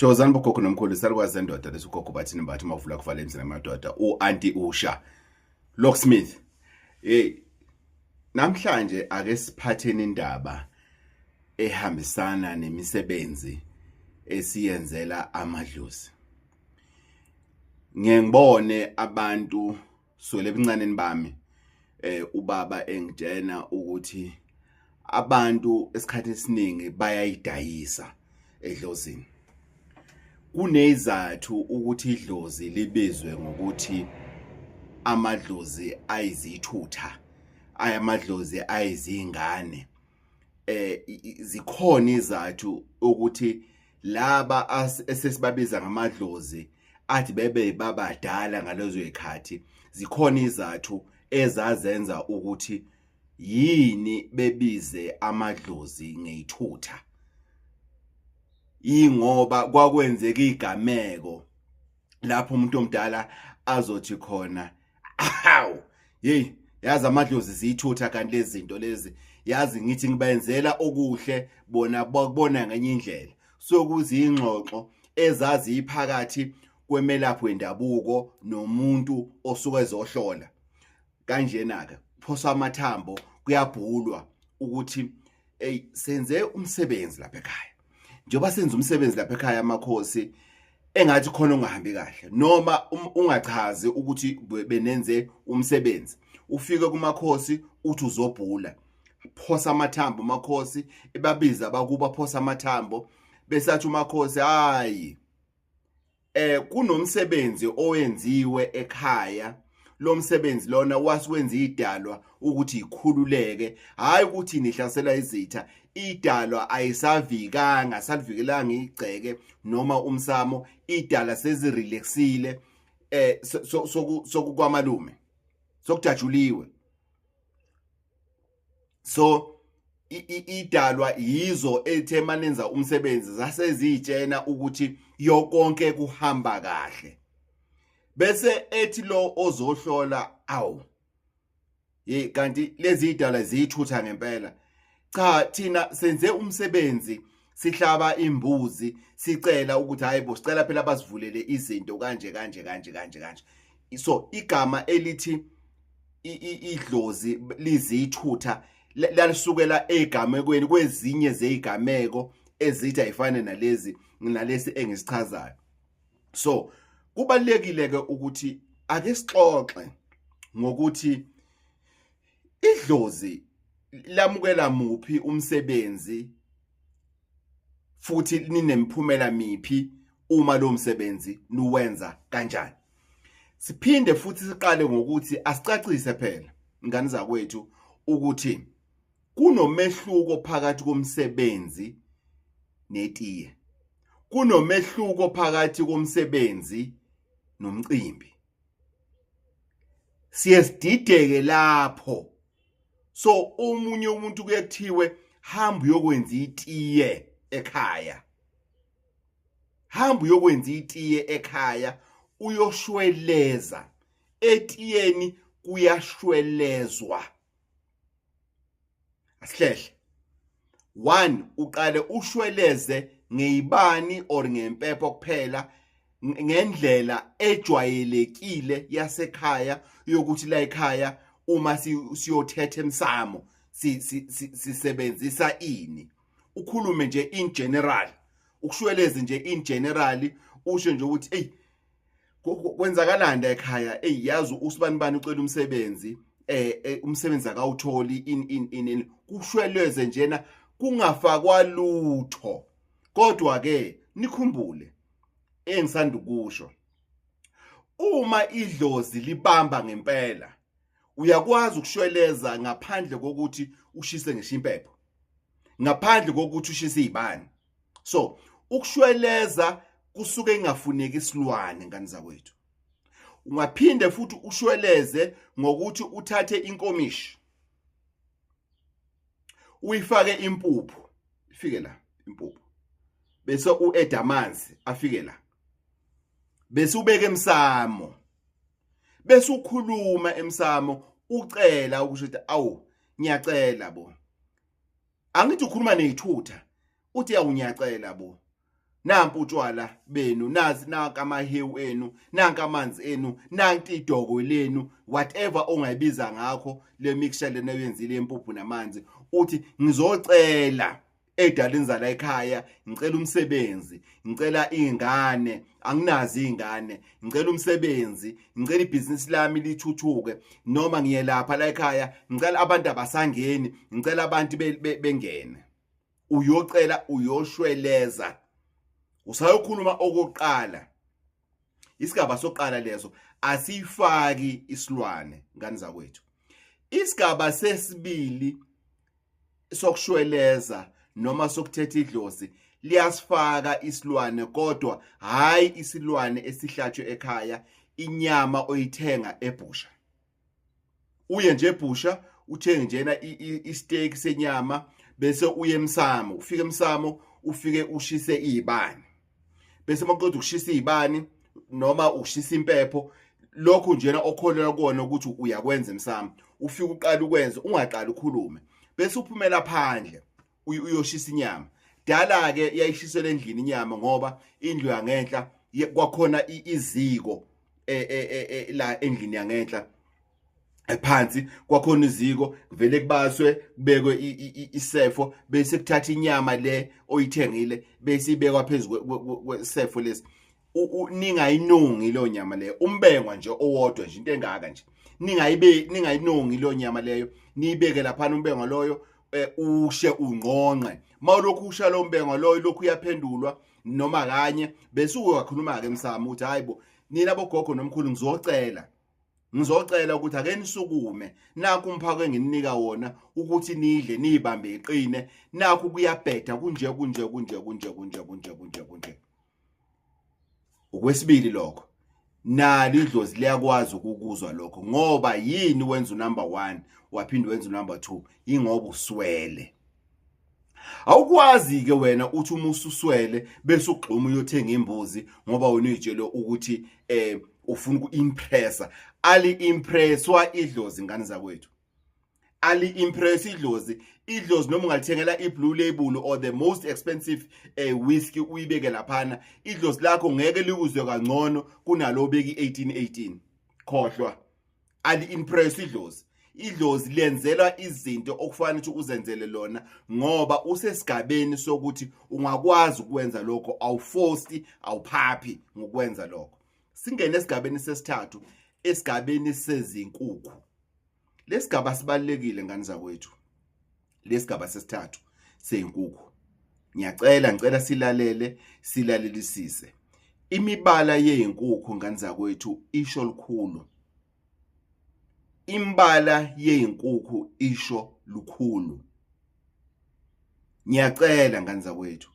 Thokozani bogogo nomkhulu, salukwazi sendoda lesi ugogo bathini mbathi uma uvula kuvala emzini amadoda u-anti usha locksmith. Hey, namhlanje ake siphatheni indaba ehambisana nemisebenzi esiyenzela amadlozi. Ngiye ngibone abantu sukela ebuncaneni bami, ubaba engitshena ukuthi abantu esikhathi esiningi bayayidayisa edlozini. Kunezathu ukuthi idlozi libizwe ngokuthi amadlozi ayizithutha, ayamadlozi ayizingane. Zikhona izathu ukuthi laba esesibabiza ngamadlozi athi bebe babadala ngalezo zikhathi, zikhona izathu ezazenza ukuthi yini bebize amadlozi ngeyithutha. Ingoba kwakwenzeka igameko lapho umuntu omdala azothi khona, "Hawu, hey, yazi amadlozi ziyithutha, kanti lezi zinto lezi, yazi ngithi ngibenzela okuhle, bona bakubona ngenye indlela." So kuzingxoxo ezaziphakathi kwemelaphi wendabuko nomuntu osuke ezohlola. Kanjena ke phoswa amathambo, kuyabhulwa ukuthi ey, senze umsebenzi lapha ekhaya. Njengoba senze umsebenzi lapha ekhaya, amakhosi engathi khona ungahambi kahle, noma ungachazi ukuthi benenze umsebenzi, ufike kumakhosi uthi uzobhula, phosa amathambo amakhosi, ebabiza abakuba, phosa amathambo, besathi umakhosi, "Hayi, kunomsebenzi owenziwe ekhaya. Lo msebenzi lona wasiwenza idalwa ukuthi ikhululeke, hayi ukuthi nihlasela izitha. Idalwa ayisavikanga, salivikelanga igceke noma umsamo, idala sezirelaxile, sokukwamalume sokujatshuliwe." So idalwa yizo ethe manenza umsebenzi zasezitshena ukuthi yokonke kuhamba kahle. Bese ethi lo ozohlola, "Awu hey, kanti lezi idalwa ziyithutha ngempela. Cha, thina senze umsebenzi, sihlaba imbuzi, sicela ukuthi hayibo, sicela phela basivulele izinto kanje kanje kanje kanje kanje." So igama elithi idlozi lizithutha lalisukela egamekweni kwezinye zezigameko ezithi ayifane nalezi nalesi engisichazayo. So kubalekile ke ukuthi ake sixoxe ngokuthi idlozi lamukela muphi umsebenzi futhi ninemphumela miphi uma lo msebenzi nuwenza kanjani. Siphinde futhi siqale ngokuthi asicacise phela, ngani zakwethu, ukuthi kunomehluko phakathi komsebenzi netiye, kunomehluko phakathi komsebenzi nomcimbi. Siye sidideke lapho. So omunye umuntu kuye kuthiwe hamba uyokwenza itiye ekhaya, hamba uyokwenza itiye ekhaya, uyoshweleza etiyeni, kuyashwelezwa. Asihlehle one, uqale ushweleze ngeyibani or ngempepho kuphela, ngendlela ejwayelekile yasekhaya yokuthi la ekhaya uma siyothetha emsamo sisebenzisa ini. Ukhulume nje in general, ukushweleze nje in general, usho nje ukuthi, "Ey, kwenzakalani la ekhaya? Ey, yazi usibani bani ucela umsebenzi, umsebenzi akawutholi, in in in." Kushweleze njena kungafakwa lutho. Kodwa ke nikhumbule engisanda ukusho, uma idlozi libamba ngempela, uyakwazi ukushweleza ngaphandle kokuthi ushise ngisho impepho, ngaphandle kokuthi ushise izibani. So ukushweleza kusuke ingafuneki isilwane, ngani zakwethu. Ungaphinde futhi ushweleze ngokuthi uthathe inkomishi, uyifake impuphu, ifike la impuphu, bese uadd amanzi afike la, bese ubeke emsamo, bese ukhuluma emsamo, ucela ukusho ukuthi, "Awu, ngiyacela bo." Angithi ukhuluma nezithutha, uthi, "Awu, ngiyacela bo." Nampu utshwala benu, nazi nanka amahewu enu, nanka amanzi enu, nanti idoko lenu, whatever ongayibiza ngakho le mixture lena oyenzile yempuphu namanzi, uthi ngizocela edalini zala ekhaya, ngicela umsebenzi, ngicela izingane, anginazi izingane, ngicela umsebenzi, ngicela ibhizinisi lami lithuthuke, noma ngiyelapha la ekhaya, ngicela abantu abasangeni, ngicela abantu bengene. Uyocela, uyoshweleza, usayokhuluma okokuqala. Isigaba sokuqala leso asifaki isilwane, ngani zakwethu. Isigaba sesibili sokushweleza noma sokuthetha idlozi liyasifaka isilwane, kodwa hayi isilwane esihlatshwe ekhaya, inyama oyithenga ebhusha. Uye nje ebhusha uthenge njena isteak senyama, bese uye emsamo, ufike emsamo ufike ushise izibani, bese maqeda ukushisa izibani noma ushisa impepho, lokhu njena okholelwa kuona ukuthi uyakwenza emsamo, ufike uqala ukwenza, ungaqali ukhulume, bese uphumela phandle uyoshisa inyama. Dala ke yayishiselwa endlini inyama, ngoba indlu yangenhla kwakhona iziko la endlini yangenhla, ephansi kwakhona iziko, kuvele kubaswe kubekwe isefo, bese kuthatha inyama le oyithengile bese ibekwa phezulu kwesefo lesi. Ningayinongi leyo nyama leyo, umbengwa nje owodwa nje, into engaka nje, ningayibe ningayinongi leyo nyama leyo, niyibeke lapha umbengwa loyo, ushe ungqonqe. Mawulokhu usha lo mbengwa loyo, lokhu uyaphendulwa noma kanye, bese uyakhuluma ke emsamo uthi hayibo nina bogogo nomkhulu, ngizocela ukuthi ake nisukume, nakho umphako engininika wona ukuthi nidle niyibambe iqine, nakho kuyabheda kunje kunje kunje kunje kunje kunje kunje kunje. Okwesibili lokho, nalo idlozi liyakwazi ukukuzwa lokho. Ngoba yini wenza unumber 1 waphinde wenza unumber 2? Ingoba uswele. Awukwazi ke wena uthi uma ususwele bese ugxuma uyothenga imbuzi, ngoba wena uyitshele ukuthi ufuna ukuimpressa. Ali impresswa idlozi, ngane zakwethu, ali impress idlozi. Idlozi noma ungalithengela iblue label or the most expensive whiskey uyibeke laphana, idlozi lakho ngeke likuzwe kangcono kunalo obeka i1818. Khohlwa, ali impress idlozi. Idlozi lenzelwa izinto okufanele ukuthi uzenzele lona ngoba usesigabeni sokuthi ungakwazi ukwenza lokho, awuforced, awuphaphi ngokwenza lokho. Singene esigabeni sesithathu, esigabeni sezinkukhu. Lesigaba sibalekile, ngane zakwethu, lesigaba sesithathu seyinkukhu. Ngiyacela, ngicela silalele, silalelisise. Imibala yezinkukhu, ngane zakwethu, isho lukhulu. Imbala yezinkukhu isho lukhulu. Ngiyacela, ngane zakwethu,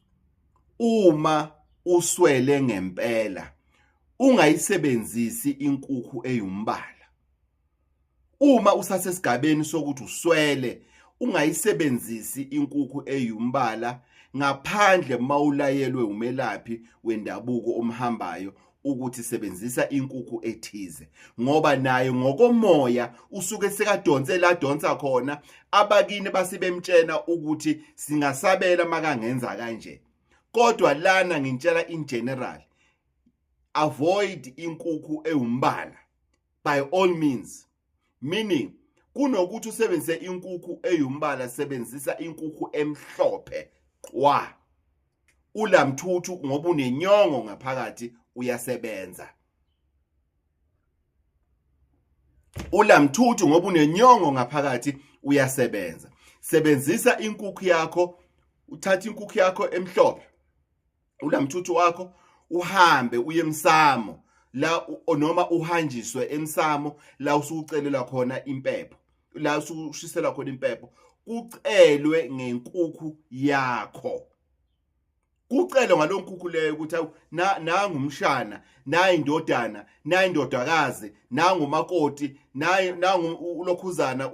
uma uswele ngempela ungayisebenzisi inkukhu eyumbala. Uma usasesigabeni sokuthi uswele ungayisebenzisi inkukhu eyumbala, ngaphandle mawulayelwe umelaphi wendabuko omhambayo ukuthi sebenzisa inkukhu ethize, ngoba naye ngokomoya usuke sekadonse la donsa khona, abakini basebemtshena ukuthi singasabela makangenza kanje. Kodwa lana ngintshela in general, avoid inkukhu ewumbala by all means, meaning kunokuthi usebenzise inkukhu eyumbala, sebenzisa inkukhu emhlophe qwa, ulamthuthu, ngoba unenyongo ngaphakathi, uyasebenza. Ulamthuthu ngoba unenyongo ngaphakathi, uyasebenza. Sebenzisa inkukhu yakho, uthatha inkukhu yakho emhlophe, ulamthuthu wakho, uhambe uye emsamo la noma uhanjiswe emsamo la usucelelwa khona impepho, la usushiselwa khona impepho, kucelwe ngenkukhu yakho, kucelwe ngalo nkukhu leyo ukuthi awu nangu umshana, nayi indodana, nayi indodakazi, nangu umakoti, nayi nangu ulokhuzana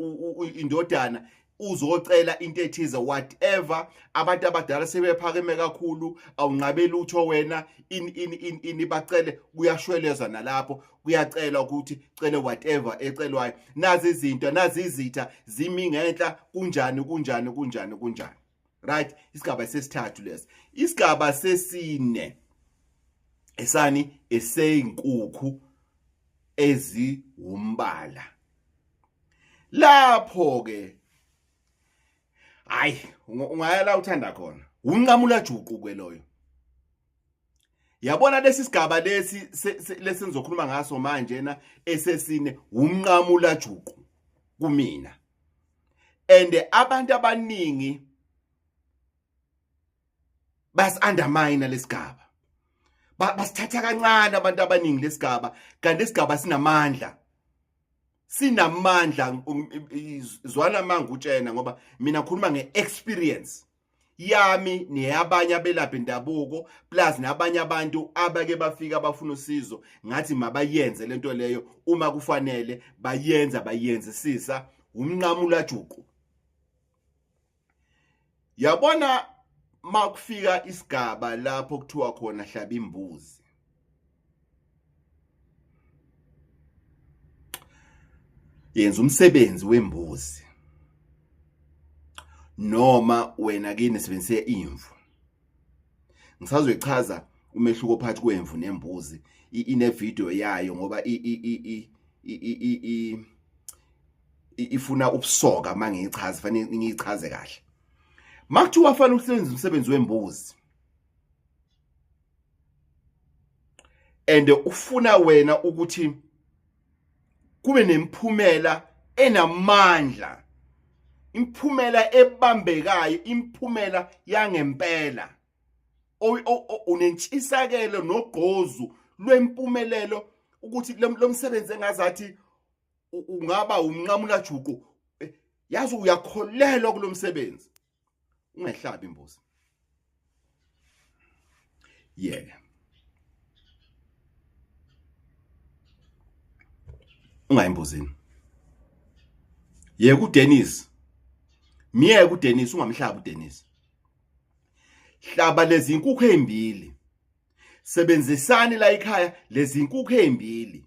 indodana uzocela into ethize, whatever. Abantu abadala sebephakeme kakhulu, awunqabeli lutho wena, in in in in bacele, kuyashwelezwa nalapho kuyacelwa ukuthi cele whatever ecelwayo, nazi izinto, nazi izitha zimi ngenhla, kunjani kunjani kunjani kunjani. Right, isigaba sesithathu lesi. Isigaba sesine esani? Eseyinkukhu eziwumbala. Lapho ke hayi, ungaya la uthanda khona, unqamula juqu ke loyo. Yabona lesi sigaba lesi lesengizokhuluma ngaso manje na esesine, umnqamula juqu kumina, and abantu abaningi bas undermine lesigaba, basithatha kancane abantu abaningi lesigaba, kanti isigaba sinamandla, sinamandla. Zwana mangutshena, ngoba mina ngikhuluma ngeexperience yami neyabanye abelaphi ndabuko plus nabanye abantu abake bafika bafuna usizo, ngathi mabayenze lento leyo uma kufanele bayenza, bayenzisisa. Umnqamula juqu. Yabona makufika isigaba lapho kuthiwa khona hlaba imbuzi, yenza umsebenzi wembuzi, noma wena kini sebenzise imvu. Ngisazoyichaza umehluko phakathi kwemvu nembuzi ine video yayo, ngoba i i ifuna ubusoka. Mangiyichaza fanele ngiyichaze kahle. Makuthiwa fanele usebenzise umsebenzi wembuzi and ufuna wena ukuthi kube nemphumela enamandla, imphumela ebambekayo, imphumela yangempela, unentshisakelo nogqozu lwempumelelo ukuthi lo msebenzi engazathi ungaba umnqamula juqu, yazi uyakholelwa kulomsebenzi, ungayihlabi imbuzi. Yeke ungayimbuzini, yeke uDennis, miyeke uDennis, ungamhlabi uDennis. Hlaba lezi inkukhu ezimbili, sebenzisani la ekhaya lezi inkukhu ezimbili,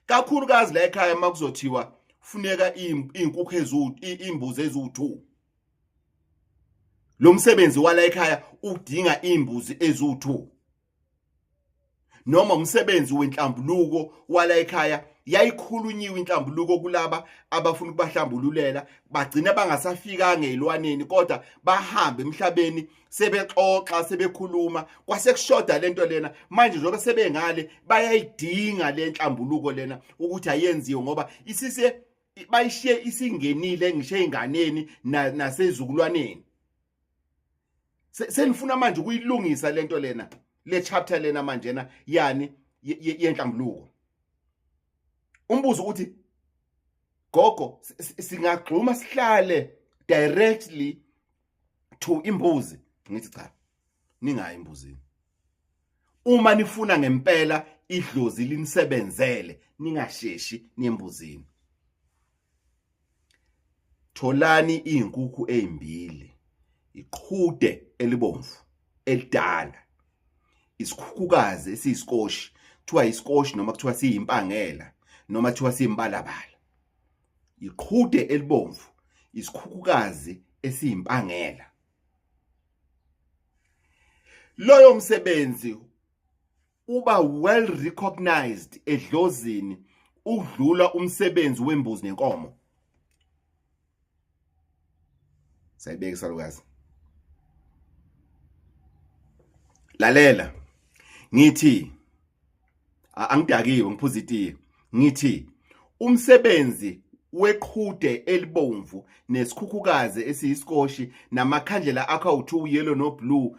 kakhulukazi la ekhaya makuzothiwa funeka izinkukhu eziwu imbuzi eziwu2. Lo msebenzi wala ekhaya udinga imbuzi eziwu2, noma umsebenzi wenhlambuluko wala ekhaya. Yayikhulunyiwe inhlambuluko kulaba abafuna ukubahlambululela, bagcina bangasafikanga ezilwaneni, kodwa bahambe emhlabeni sebexoxa, sebekhuluma, kwase kushoda lento lena. Manje njengoba sebengale bayayidinga le nhlambuluko lena ukuthi ayenziwe, ngoba isise bayishiye isingenile ngisho einganeni nasezukulwaneni. Senifuna manje ukuyilungisa lento lena, le chapter lena manje na yani yenhlambuluko. Umbuzo ukuthi, gogo, singagxuma sihlale directly to imbuzi? Ngithi cha, ningayi embuzini. Uma nifuna ngempela idlozi linisebenzele, ningasheshi niyembuzini. Tholani izinkukhu ezimbili, iqhude elibomvu elidala, isikhukhukazi esiyisikoshi, kuthiwa isikoshi noma kuthiwa siyimpangela noma kuthiwa siyimbalabala, iqhude elibomvu, isikhukhukazi esiyimpangela. Loyo msebenzi uba well recognized edlozini ukudlula umsebenzi wembuzi nenkomo. Sayibeka isalukazi. Lalela, ngithi angidakiwe, ngiphuza itiye. Ngithi umsebenzi weqhude elibomvu nesikhukhukazi esiyisikoshi namakhandlela akho awu-2, yellow no blue,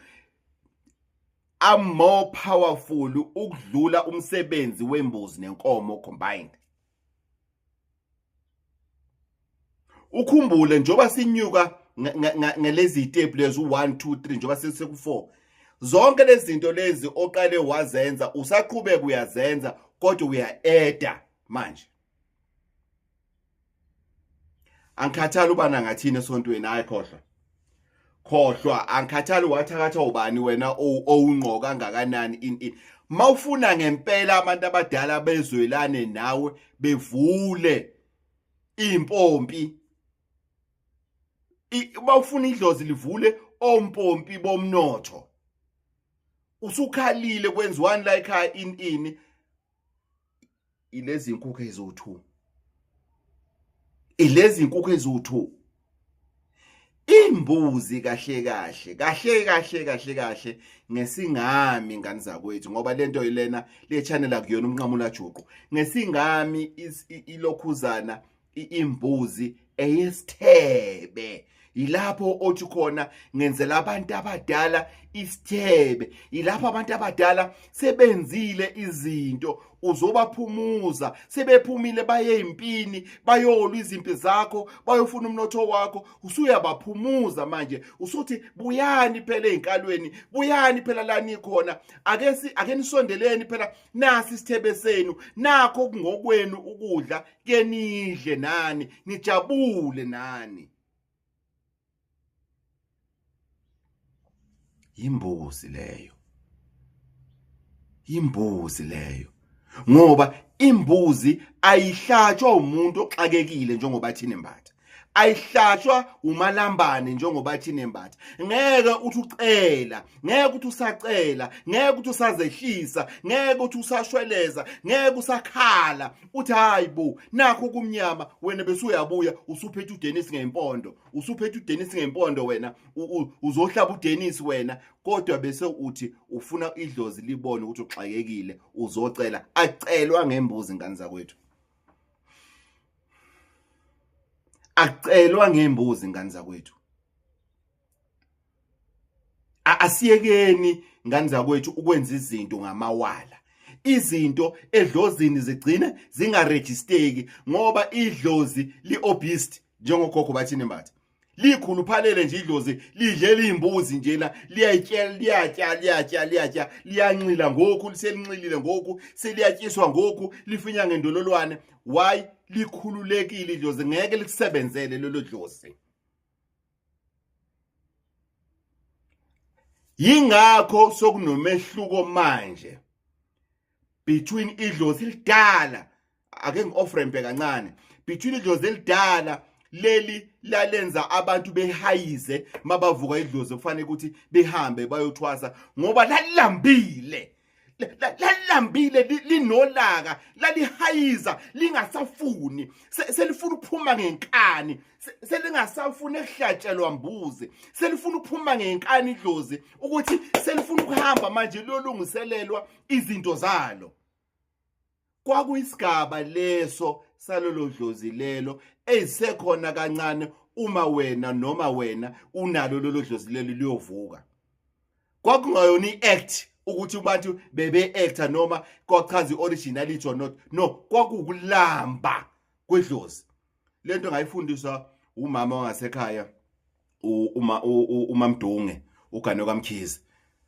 are more powerful ukudlula umsebenzi wembuzi nenkomo combined. Ukhumbule njengoba sinyuka ngalezi zitepu lezi, u1 2 3, njengoba seku4, zonke lezi zinto lezi oqale wazenza usaqhubeka uyazenza, kodwa uya-eda manje. Angikhathali ubana ngathini esontweni, hayi, khohlwa, khohlwa. Angikhathali wathakatha ubani wena, owungqo kangakanani, in in mawufuna ngempela abantu abadala bezwelane nawe, bevule impompi. Uma ufuna idlozi livule ompompi bomnotho, usukhalile kwenziwani la ekhaya in ini ilezi inkukhu eziwu2, ilezi inkukhu eziwu2, imbuzi. Kahle kahle kahle kahle kahle kahle ngesingami, ngani zakwethu, ngoba lento ilena le channel akuyona umnqamula juqu. Ngesingami ilokhuzana imbuzi eyesithebe, yilapho othi khona ngenzela abantu abadala isithebe, yilapho abantu abadala sebenzile izinto, uzobaphumuza sebephumile baye empini, bayolwa izimpi zakho, bayofuna umnotho wakho, usuyabaphumuza manje, usuthi buyani phela ezinkalweni, buyani phela la nikhona, ake si ake nisondeleni phela, nasi isithebe senu, nakho kungokwenu ukudla, ke nidle nani nijabule nani. Imbuzi leyo, imbuzi leyo, ngoba imbuzi ayihlatshwa umuntu oxakekile njengoba thina embatha, ayihlatshwa umalambane njengoba thina embatha. Ngeke uthi ucela, ngeke uthi usacela, ngeke uthi usazehlisa, ngeke uthi usashweleza, ngeke usakhala uthi hayi bo, nakho kumnyama. Wena bese uyabuya usuphethe uDennis ngempondo, usuphethe uDennis ngempondo, wena uzohlaba uDennis wena, kodwa bese uthi ufuna idlozi libone ukuthi uxakekile, uzocela. Acelwa ngembuzi, ngani zakwethu, acelwa ngembuzi, ngani zakwethu. Asiyekeni, ngani zakwethu, ukwenza izinto ngamawala. Izinto edlozini zigcine zingarejisteki ngoba idlozi li-obese, njengogogo bathini mbatha, likhuluphalele nje idlozi, lidlela iy'mbuzi njena, liyayityela, liyatya, liyatya, liyatya, liyanxila ngoku, selinxilile ngoku, seliyatyiswa ngoku, lifinya ngendololwane. Why? Likhululekile idlozi, ngeke likusebenzele lelo dlozi. Yingakho sokunomehluko manje between idlozi elidala, ake ngi-off-rampe kancane, between idlozi elidala leli lalenza abantu behayize mabavuka idlozi, kufanele ukuthi behambe bayothwasa ngoba lalambile, lalambile, linolaka, lalihayiza lingasafuni, selifuna ukuphuma ngenkani, selingasafuni ekuhlatshelwa mbuzi, selifuna ukuphuma ngenkani idlozi, ukuthi selifuna ukuhamba manje liyolungiselelwa izinto zalo. Kwakuyisigaba leso salolo dlozi lelo ezisekhona kancane. Uma wena noma wena unalo lolo dlozi lelo, liyovuka. Kwakungayona i-act ukuthi abantu bebe-actor noma kwachaza i-originality or not, no, kwakukulamba kwedlozi. Lento ngayifundiswa umama wangasekhaya, uma uMamdunge ugane kaMkhize,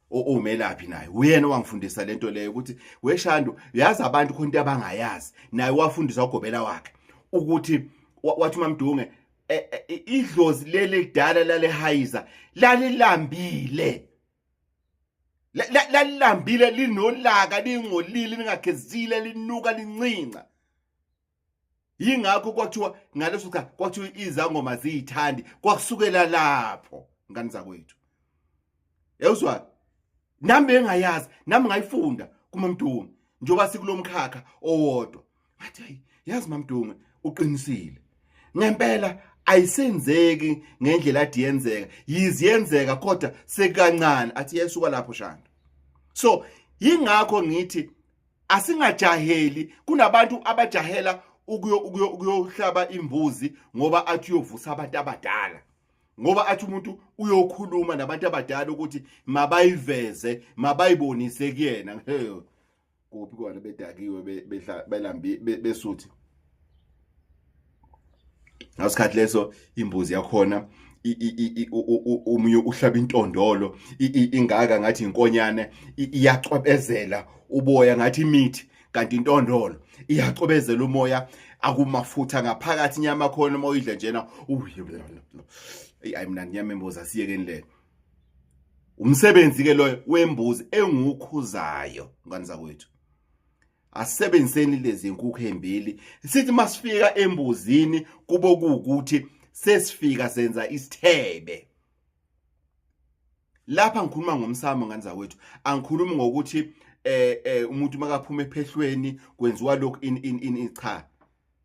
umelaphi naye, uyena owangifundisa lento leyo ukuthi weshandu yazi abantu khona into abangayazi. Naye wafundisa ugobela wakhe ukuthi wathi uMamdunge idlozi leli lidala lalehayiza, lalilambile, lalilambile, linolaka, lingcolile, lingagezile, linuka, lincinca. Yingakho kwathiwa ngaleso sikhathi kwathiwa izangoma ziyithandi. Kwakusukela lapho, ngani zakwethu. Yawuzwa, nami bengayazi, nami ngayifunda kuMamdunge njengoba sikulomkhakha owodwa. Ngathi hayi, yazi Mamdunge uqinisile ngempela, ayisenzeki ngendlela ade yenzeka, yizi yenzeka kodwa sekancane. Athi yesuka lapho shanda. So yingakho ngithi asingajaheli. Kunabantu abajahela ukuyo ukuyo ukuyohlaba imbuzi ngoba athi uyovusa abantu abadala, ngoba athi umuntu uyokhuluma nabantu abadala ukuthi mabayiveze, mabayibonise kuyena. Kuphi kona bedakiwe, belambi, besuthi ngasikhathi leso imbuzi yakhona, omunye uhlaba intondolo ingaka ngathi inkonyane, iyacwebezela uboya ngathi imithi, kanti intondolo iyacwebezela umoya, akumafutha ngaphakathi, inyama khona uma uyidla njena, ayi mnandi inyama embuzi. Asiyekeni le umsebenzi ke loyo wembuzi engukhuzayo, ngani zakwethu. Asebenziseni lezi nkukhu embili, sithi masifika embuzini kube kuwukuthi Sesifika senza isithebe. Lapha ngikhuluma ngomsamo ngane zakwethu, angikhulumi ngokuthi umuntu makaphuma ephehlweni kwenziwa lokhu in in in, cha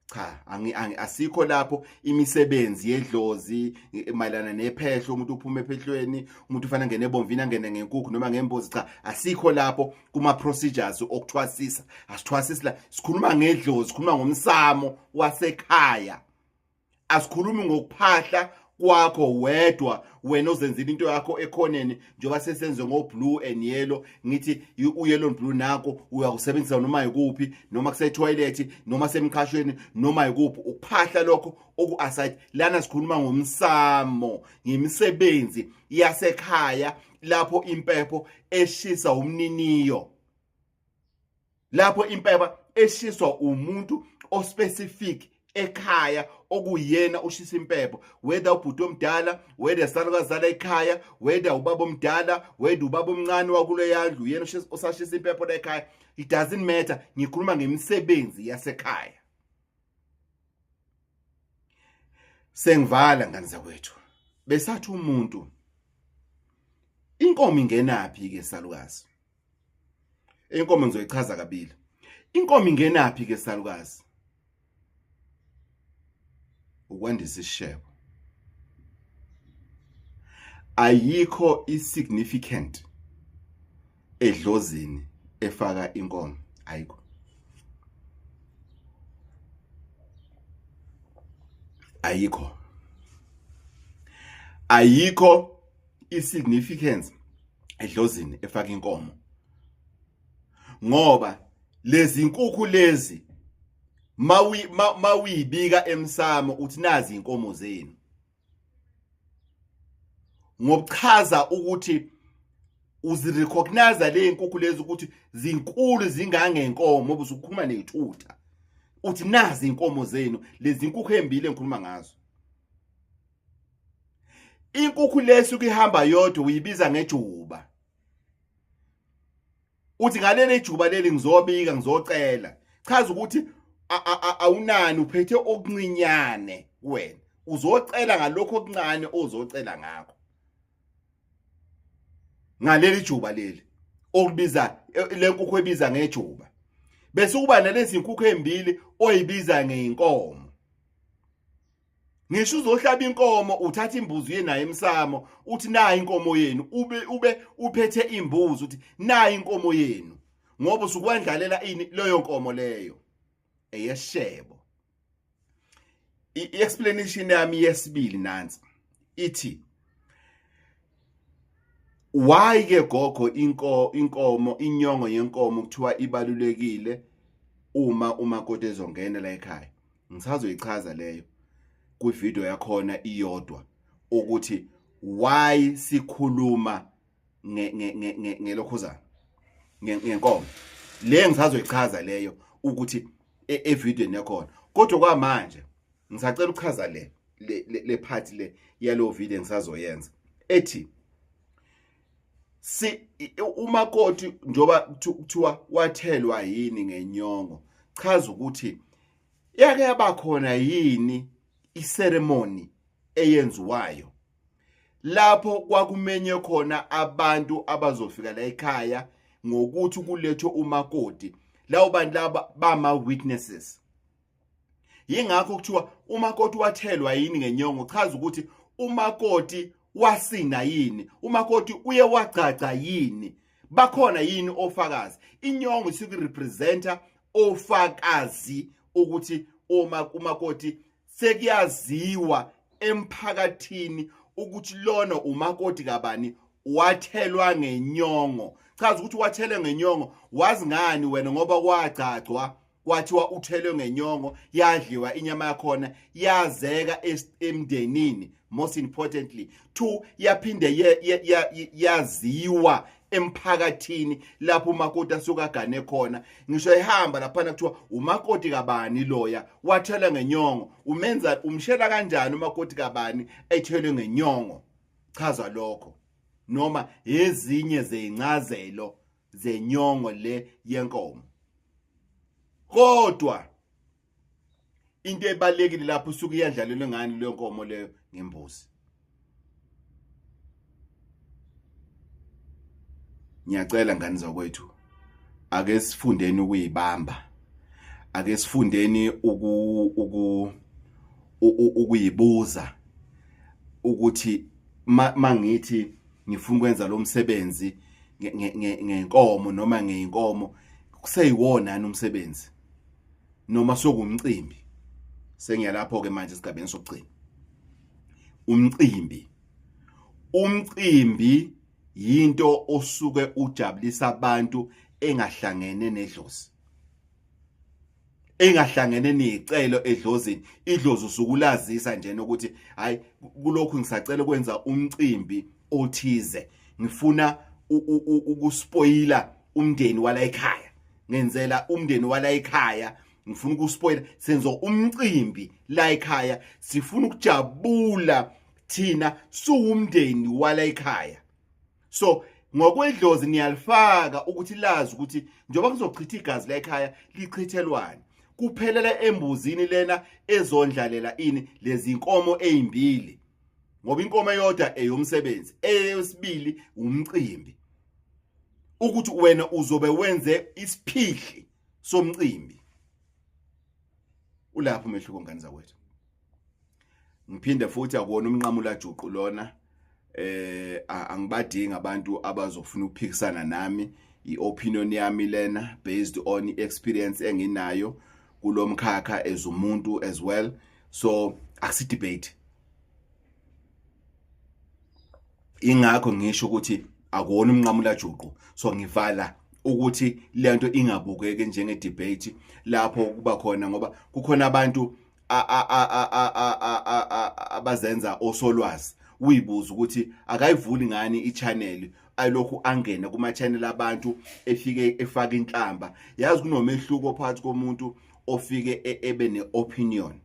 cha, angi asikho lapho. Imisebenzi yedlozi mayelana nephehlo, umuntu uphuma ephehlweni, umuntu ufanele angene ebomvini, angene ngenkukhu noma ngembuzi, cha, asikho lapho kuma procedures okuthwasisa. Asithwasisi la, sikhuluma ngedlozi, sikhuluma ngomsamo wasekhaya. Asikhulumi ngokuphahla kwakho wedwa wena ozenzile into yakho ekhoneni, njengoba sesenze ngo blue and yellow. Ngithi u-yellow and blue nako uyakusebenzisa noma yikuphi, noma kuse toilet, noma semqhashweni, noma yikuphi ukuphahla lokho oku aside. Lana sikhuluma ngomsamo, ngemisebenzi yasekhaya lapho impepho eshisa umniniyo, lapho impepha eshiswa umuntu ospecific ekhaya okuyena ushisa impepho, whether ubhuti omdala, whether salukazala ekhaya, whether ubaba omdala, whether ubaba omncane wakuleya ndlu, uyena osashisa impepho la ekhaya, it doesn't matter. Ngikhuluma ngemisebenzi yasekhaya. Sengivala ngane zakwethu, besathi umuntu inkomo ingenaphi ke salukazi? Inkomo ngizoyichaza kabili. Inkomo ingenaphi ke salukazi? Ukwandisa isishebo. Ayikho isignificant edlozini efaka inkomo, ayikho, ayikho, ayikho isignificance edlozini efaka inkomo, ngoba lezi nkukhu lezi mawuyibika emsamo uthi nazi inkomo zenu, ngokuchaza ukuthi uzirecognize le nkukhu lezi ukuthi zinkulu zingangenkomo, ngoba usukhuluma nezithutha, uthi nazi inkomo zenu lezi nkukhu embili engikhuluma ngazo. Inkukhu lesu kuhamba yodwa uyibiza ngejuba, uthi ngaleli juba leli ngizobika, ngizocela. Chaza ukuthi awunani, uphethe okuncinyane kuwena, uzocela ngalokho okuncane ozocela ngakho ngaleli juba leli okubiza lenkukhu ebiza ngejuba, bese kuba nalezi nkukhu embili oyibiza ngeinkomo. Ngisho uzohlaba inkomo, uthatha imbuzi uye nayo emsamo, uthi nayi inkomo yenu, ube uphethe imbuzi, uthi nayi inkomo yenu, ngoba usukwendlalela ini leyo nkomo leyo eyeshebo. I-explanation yami yesibili nansi, ithi why ke gogo inkomo, inyongo yenkomo kuthiwa ibalulekile uma umakoti ezongena la ekhaya? Ngisazoyichaza leyo kwivideo yakhona iyodwa, ukuthi why sikhuluma ngelokhuzana ngenkomo le. Ngisazoyichaza leyo ukuthi evidweni yakhona, kodwa kwamanje ngisacela ukuchaza le part le yalo video ngisazoyenza ethi si umakoti njoba kuthiwa wathelwa yini ngenyongo. Chaza ukuthi yake yabakhona yini iceremony eyenziwayo lapho kwakumenye khona abantu abazofika la ekhaya ngokuthi kulethwe umakoti, lawo bantu laba bama witnesses. Yingakho kuthiwa umakoti wathelwa yini ngenyongo, chaza ukuthi umakoti wasina yini, umakoti uye wagcagca yini, bakhona yini ofakazi. Inyongo isuke representa ofakazi ukuthi uma umakoti sekuyaziwa emphakathini ukuthi lona umakoti kabani, wathelwa ngenyongo. Chaza ukuthi wathelwe ngenyongo wazi ngani wena, ngoba kwagcagcwa kwathiwa uthelwe ngenyongo, yadliwa inyama yakhona, yazeka emndenini, most importantly two, yaphinde yaziwa emphakathini lapho umakoti asuka agane khona. Ngisho ehamba laphana kuthiwa umakoti kabani loya wathelwa ngenyongo. Umenza umshela kanjani umakoti kabani ethelwe ngenyongo? Chaza lokho noma ezinye zezincazelo zenyongo le yenkomo. Kodwa Into ebalekile lapho usuke iyandlalelwe ngani leyo nkomo leyo? Ngembuzi. Ngiyacela ngani zakwethu, ake sifundeni ukuyibamba, ake sifundeni ukuyibuza ukuthi mangithi ngifuna ukwenza lo msebenzi ngenkomo noma ngeinkomo, kuseyiwona yini umsebenzi noma sokumcimbi? Sengiyalapho ke manje esigabeni sokugcina. Umcimbi, umcimbi yinto osuke ujabulisa abantu engahlangene nedlozi, engahlangene nezicelo edlozini. Idlozi usukulazisa nje ukuthi hayi, kulokhu ngisacela ukwenza umcimbi othize, ngifuna ukuspoila umndeni wala ekhaya, ngenzela umndeni wala ekhaya, ngifuna ukuspoila, senza umcimbi la ekhaya, sifuna ukujabula thina suwumndeni wala ekhaya. So ngokwedlozi niyalifaka ukuthi lazi ukuthi njengoba kuzochitha igazi la ekhaya, lichithelwane kuphelela embuzini lena ezondlalela ini lezi inkomo ezimbili, ngoba inkomo eyodwa eyomsebenzi, eyesibili umcimbi, ukuthi wena uzobe wenze isiphihli somcimbi. Ulapho umehluko, ngane zakwethu. Ngiphinde futhi, akuwona umnqamula juqu lona, angibadingi abantu abazofuna ukuphikisana nami. I-opinion yami lena based on experience enginayo kulomkhakha as umuntu as well, so akusi debate. Ingakho ngisho ukuthi akuwona umnqamula juqu. So ngivala ukuthi lento ingabukeki njenge debate lapho kuba khona, ngoba kukhona abantu abazenza osolwazi. Uyibuza ukuthi akayivuli ngani i-channel, ayilokhu angena kuma channel abantu, efike efaka inhlamba. Yazi kunomehluko phakathi komuntu ofike ebe ne-opinion,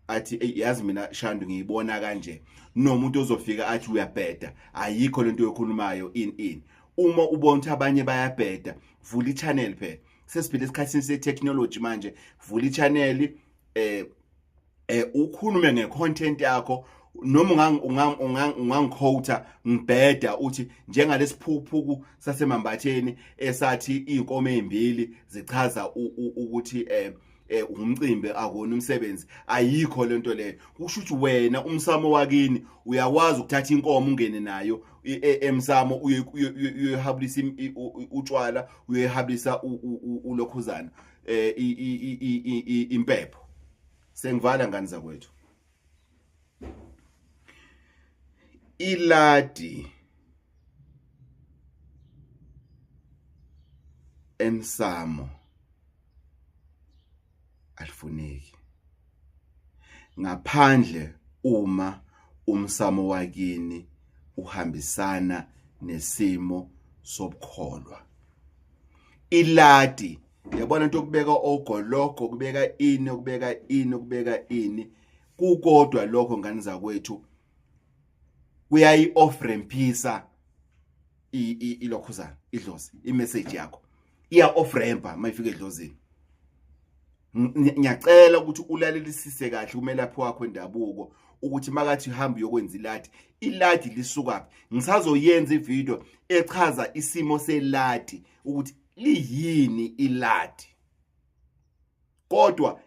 athi, "Yazi mina Shandu ngiyibona kanje," nomuntu ozofika athi, "Uyabheda, ayikho lento oyikhulumayo." In uma ubona ukuthi abanye bayabheda, vula i-channel phela. Sesiphila esikhathini se-technology manje. Vula i-channel, ukhulume ngecontent yakho, noma ungangiquota ngibheda, uthi njengalesiphukuphuku sasemambatheni esathi inkomo ezimbili zichaza ukuthi umcimbi, akona umsebenzi, ayikho lento leyo. Kusho ukuthi wena umsamo wakini uyakwazi ukuthatha inkomo ungene nayo emsamo, uyoyihabulisa utshwala, uyoyihabulisa ulokhuzana, impepho. Sengivala, ngani zakwethu. Iladi emsamo alifuneki ngaphandle uma umsamo wakini uhambisana nesimo sobukholwa. Iladi, yabona into okubeka ogologo, kubeka ini, ukubeka ini, ukubeka ini, kukodwa lokho, ngani zakwethu, kuyayi off rampisa ilokhuzana idlozi. Imessage yakho iya off rampa mayifika edlozini. Ngiyacela ukuthi ulalelisise kahle umelaphi wakho endabuko ukuthi makathi hamba uyokwenza iladi, iladi lisukaphi. Ngisazoyenza ivideo echaza isimo seladi, ukuthi liyini iladi, kodwa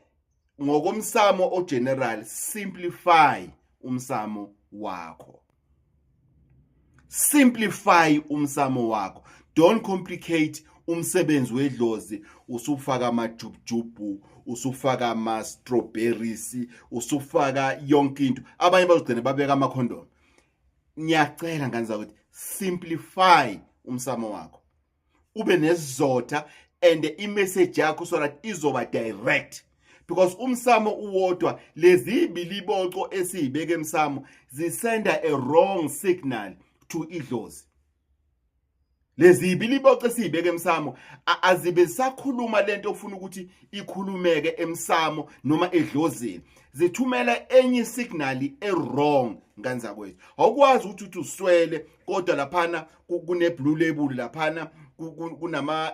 ngokomsamo ogeneral, simplify umsamo wakho, simplify umsamo wakho, don't complicate umsebenzi wedlozi. Usufaka amajubjubhu, usufaka ama strawberries, usufaka yonke into, abanye bazogcina babeka ama condom. Ngiyacela, ngane zakwethu, simplify umsamo wakho, ube nesizotha and imessage yakho so that izoba direct, because umsamo uwodwa, lezi ibiliboco esiyibeka emsamo zisenda a wrong signal to idlozi. Lezi ibiliboco esiyibeka emsamo azibe sakhuluma lento ofuna ukuthi ikhulumeke emsamo noma edlozini, zithumela enye signal e-wrong, ngane zakwethu. Awukwazi ukuthi uthi uswele kodwa laphana kune blue label, laphana kunama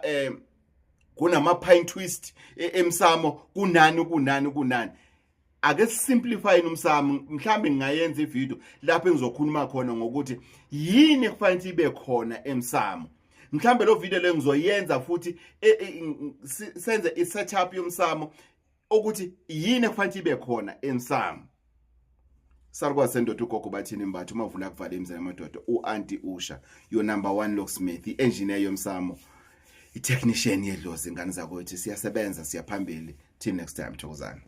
Kunama pine twist emsamo, kunani kunani kunani. Ake simplify umsamo. Mhlambe ngingayenza ivideo lapho engizokhuluma khona ngokuthi yini ekufanele ibe khona emsamo. Mhlambe lo video le ngizoyenza futhi senze i-setup yomsamo, ukuthi yini ekufanele ibe khona emsamo. Salukwazi sendoda, ugogo bathini mbathu umavula kuvala imizana amadoda, u-anti Usha, your number one locksmith, i-engineer yomsamo, i-technician yedlozi. Ingane zakwethu, siyasebenza, siyaphambili. Till next time, thokozani.